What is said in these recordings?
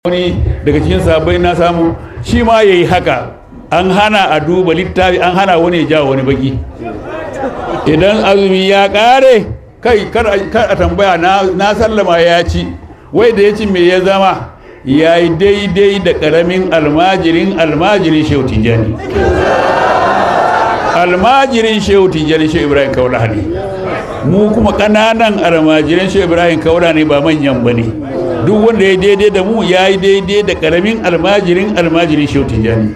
Wani daga cikin sahabbai na samu shi ma yayi haka. An hana a duba littafi, an hana wani ya jawo wani baki. Idan azumi ya kare, kai kar a tambaya, na sallama ya ci. Wai da ya ci, me ya zama? Ya yi daidai da karamin almajirin almajirin Shehu Tijjani. Almajirin Shehu Tijjani Shehu Ibrahim Kaulaha ne. Mu kuma ƙananan almajirin Shehu Ibrahim Kaulaha ne, ba manyan ba ne. Duk wanda ya daidai da mu, ya yi daidai da karamin almajirin almajirin Shehu Tijjani.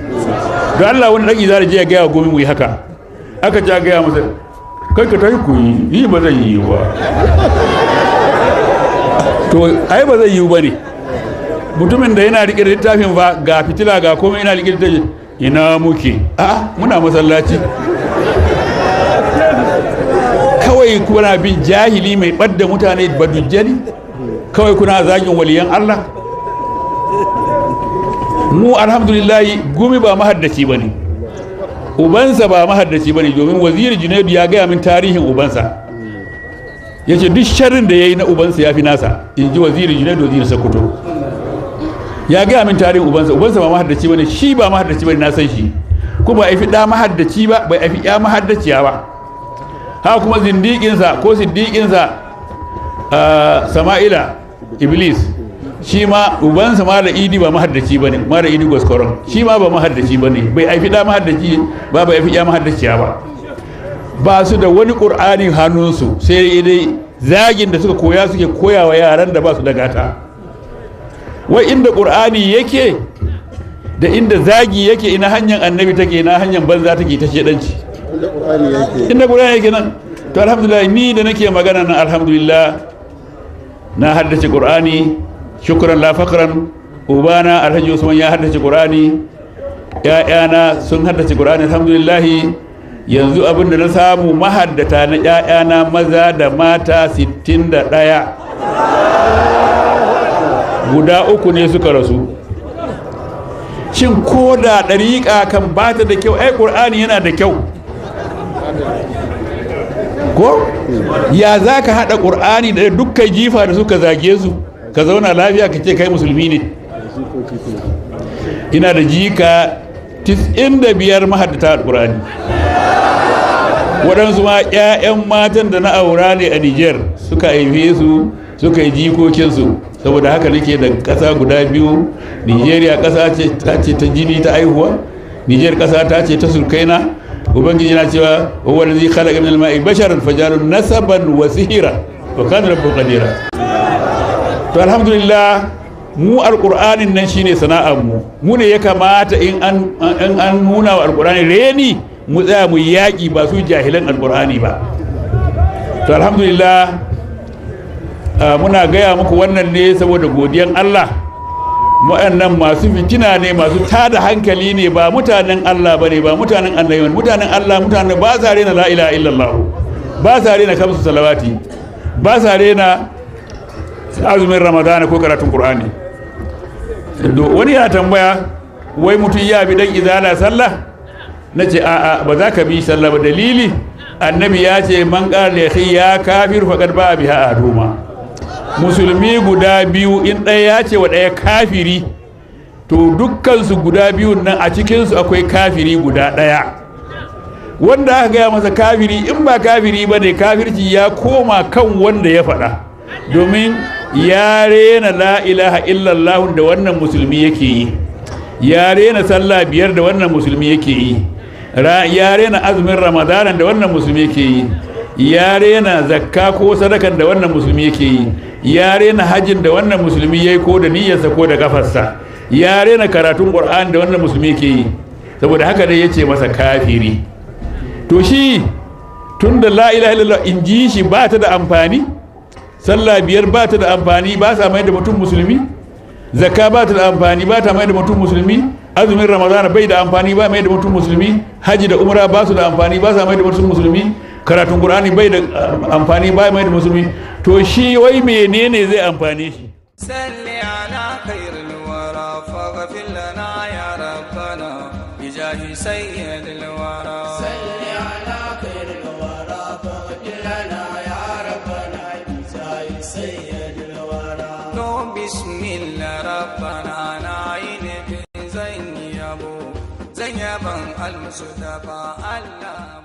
Don Allah, wani ɗan izara je ya gaya Gomi mu yi haka. Aka ja gaya masa, kai ka tafi ku yi, ni ba zan yi ba. To ai ba zai yi ba ne. Mutumin da yana riƙe da littafin ba, ga fitila, ga komai, yana riƙe da littafin, ina muke? A muna masallaci. Kawai kuna bin jahili mai ɓadda mutane, badujjali. Kawai kuna zagin waliyan Allah. Mu alhamdulillahi, Gumi ba mahaddaci ba ne, ubansa ba mahaddaci ba ne, domin Waziri Junaidu ya gaya min tarihin ubansa. Ya ce duk sharrin da ya yi na ubansa ya fi nasa, in ji Waziri Junaidu, Waziri Sokoto. Ya gaya min tarihin ubansa. Ubansa ba mahaddaci ba ne, shi ba mahaddaci ba ne, na san shi. Kuma ba a fi ɗa mahaddaci ba, bai fi ya mahaddaciya ba. Haka kuma zindiƙinsa ko siddiƙinsa, Sama'ila Iblis, shi ma ubansa Mala Idi ba mahaddaci ba ne. Mala Idi Goskoron shi ma ba mahaddaci ba ne, bai haifi ɗa mahaddaci ba, bai haifi ya mahaddaciya ba. Ba su da wani ƙur'ani hannunsu, sai dai zagin da suka koya suke koya wa yaran da ba su da gata. Wai inda ƙur'ani yake da inda zagi yake, ina hanyar Annabi take, ina hanyar banza take ta shedanci? Inda ƙur'ani yake nan. To alhamdulillah, ni da nake magana nan, alhamdulillah, na haddace ƙur'ani, shukran la fakran. Ubana Alhaji Usman ya haddace ƙur'ani, ‘ya'yana sun haddace ƙur'ani, alhamdulillah. Yanzu abin da na samu mahaddata na ‘ya'yana maza da mata 61, guda uku ne suka rasu. Shin ko da ɗariƙa kan bata da kyau, ai ƙur'ani yana da kyau ko? Ya za ka haɗa ƙur'ani da dukkan jifa da suka zage su, ka zauna lafiya, ka ce kai musulmi ne? Ina da jika 95 mahaddata alƙur'ani. Waɗansu ma 'ya'yan matan da na aura ne a Niger suka haife su, suka yi jikokinsu. Saboda haka nake da ƙasa guda biyu. Nigeria ƙasa ce ta ce ta jini, ta aihuwa. Niger ƙasa ta ce ta surkaina. Ubangiji na cewa: huwa allazi khalaqa min al-ma'i basharan fajalu nasaban wa sihira wa kana rabbuka qadira. To alhamdulillah, mu alqur'anin nan shine sana'ar mu. Mu ne ya kamata in an nuna wa alqur'ani reni, mu tsaya mu yaƙi, ba su jahilan alqur'ani ba. To alhamdulillah, muna gaya muku wannan ne saboda godiyan Allah. Waɗannan masu fitina ne, masu tada hankali ne, ba mutanen Allah ba ne, ba mutanen Annabi ba. Mutanen Allah, mutanen ba sa rena la ilaha illallah, ba sa rena kamsu salawati, ba sa rena azumin Ramadana ko karatun Qur'ani. Wani yana tambaya, wai mutum ya bi dan Izala sallah? Na ce a'a, ba za ka bi sallah ba. Dalili, Annabi ya ce: man qala ya kafir faqad ba'a biha ahaduhuma. Musulmi guda biyu, in ɗaya ya ce wa ɗaya kafiri, to dukkansu guda biyun nan, a cikinsu akwai kafiri guda ɗaya. Wanda aka gaya masa kafiri, in ba kafiri ba ne, kafirci ya koma kan wanda ya faɗa, domin ya rena la ilaha illallah da wannan musulmi yake yi, ya rena sallah biyar da wannan musulmi yake yi, ya rena azumin Ramadanan da wannan musulmi yake yi, ya rena zakka ko sadakan da wannan musulmi yake yi, ya rena hajjin da wannan musulmi ya yi, ko da niyyarsa ko da kafarsa, ya rena karatun Qur'an da wannan musulmi yake yi. Saboda haka dai yace masa kafiri. To shi tun da la ilaha illallah, in ji shi, ba ta da amfani, sallah biyar ba ta da amfani, ba sa mai da mutum musulmi, zakka ba ta da amfani, ba ta mai da mutum musulmi, azumin Ramadana bai da amfani, ba mai da mutum musulmi, haji da umra ba su da amfani, ba sa mai da mutum musulmi, karatun Qur'ani bai da amfani, ba mai da musulmi, to shi wai menene zai amfane shi? صل على خير الورى فاغفر لنا يا ربنا بجاه سيد الورى. صل على خير الورى فاغفر لنا يا ربنا بجاه سيد الورى. بسم الله ربنا. Zan yi yabo, zan yaban Almustafa Allah.